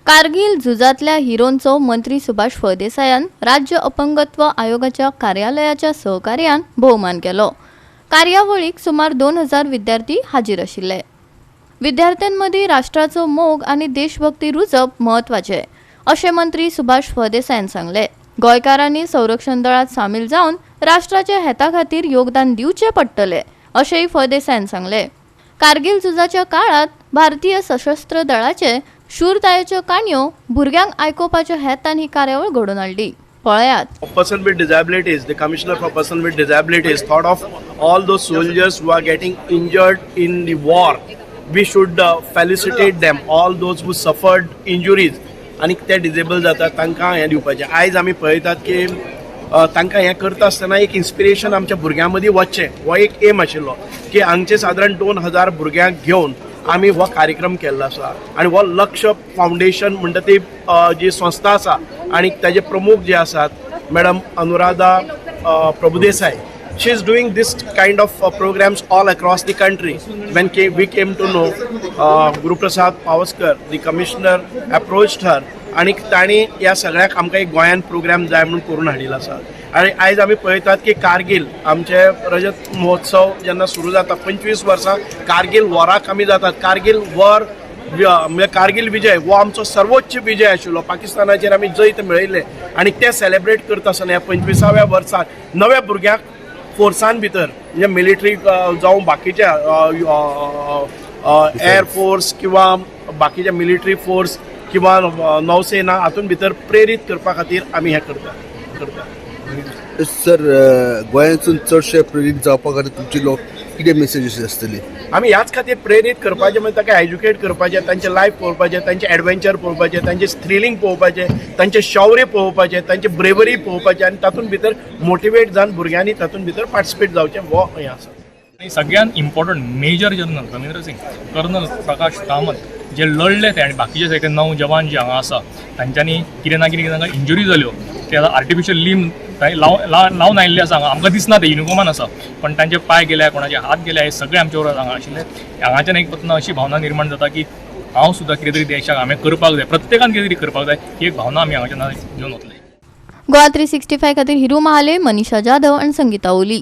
कारगिल झुजांतल्या हिरोंचो मंत्री सुभाष फळदेसायान राज्य अपंगत्व आयोगाच्या कार्यालयाच्या सहकार्यान भोवमान केलो. कार्यावळीक सुमार 2000 विद्यार्थी हाजीर आशिल्ले. विद्यार्थ्यांमदीं राष्ट्राचो मोग आनी देशभक्ती रुजप म्हत्वाचें, अशें मंत्री सुभाष फळदेसायान सांगलें. गोंयकारांनी संरक्षण दळात सामील जावन राष्ट्राच्या हेता खातीर योगदान दिवचें पडटलें, अशेंय फळदेसायान सांगलें. कारगिल झुजाच्या काळात भारतीय सशस्त्र दळाचे शूरतायेच्यो काणयो भुरग्यांक आयकुपाच्या हेतान ही कार्यावळ घडोवन हाडली. पळयात. Person with disabilities, the Commissioner for Person with Disabilities thought of all those soldiers who are getting injured in the war. We should felicitate them, all those who suffered injuries आनी ते डिजेबल जातात, तांकां हें दिवपाचें. आयज आमी पळयतात की तांकां हें करता आसतना एक इन्स्पिरेशन आमच्या भुरग्यां मदीं वचचें, हो एक एम आशिल्लो की हांगचे सादारण 2000 भुरग्यांक घेवन आमी हो कार्यक्रम केल्लो आसा. आनी हो लक्ष फावंडेशन म्हणटा ती जी संस्था आसा आनी ताजे प्रमुख जे आसात madam Anuradha Prabhudesai, she is doing this kind of programs all across the country. When we came to know, Guruprasad Pawaskar, the commissioner, approached her आनी तांणी ह्या सगळ्याक आमकां एक गोंयान प्रोग्राम जाय म्हणून करून हाडिल्लो आसा. आनी आयज आमी पळयतात की कारगील आमचे रजत महोत्सव जेन्ना सुरू जाता, 25 वर्सां कारगील वॉराक आमी जातात. कारगील वॉर म्हणजे कारगील विजय हो आमचो सर्वोच्च विजय आशिल्लो. पाकिस्तानाचेर आमी जैत मेळयल्लें आनी तें सेलेब्रेट करता आसतना ह्या 25व्या वर्साक नव्या भुरग्यांक फोर्सान भितर, म्हणजे मिलिटरी जावं, बाकीच्या एअर फोर्स किंवा बाकीच्या मिलिटरी फोर्स किंवा नौसेना, हातून भितर प्रेरीत करपा खातीर आमी हें करता करता. सर, गोंयांतसून चडशे प्रेरीत जावपा खातीर तुमची लोक कितें मेसेजीस आसतली? आमी ह्याच खातीर प्रेरीत करपाचें म्हणजे ताका एज्युकेट करपाचें, तांचें लायफ पळोवपाचें, तांचें एडवेंचर पळोवपाचें, तांचें थ्रिलींग पळोवपाचें, तांचें शौर्य पळोवपाचें, तांचे ब्रेवरी पळोवपाचें आनी तातूंत भितर मोटिवेट जावन भुरग्यांनी तातूंत भितर पार्टिसिपेट जावचें, हो हें आसा. आनी सगळ्यात important major general Ravindra Singh, colonel Prakash Kamat जे लढले ते आनी बाकीचे सगळे णव जवान जे हांगा आसा, तांच्यांनी कितें ना कितें तांकां इंजुरी जाल्यो. ते आतां आर्टिफिशियल लीम लावन आयिल्ले आसा हांगा. आमकां दिसना, ते युनिफॉर्मान आसा, पण तांचे पांय गेल्या, कोणाचे हात गेल्या, हे सगळे आमचे बरोबर हांगा आशिल्ले. हांगाच्यान एक वतना अशी भावना निर्माण जाता की हांव सुद्दां कितें तरी देशाक हांवें करपाक जाय, प्रत्येकान कितें तरी करपाक जाय, ही एक भावना आमी हांगाच्यान घेवन वतले. गोवा 365 खातीर हिरू महाले, मनीषा जाधव आणि संगीता ओली.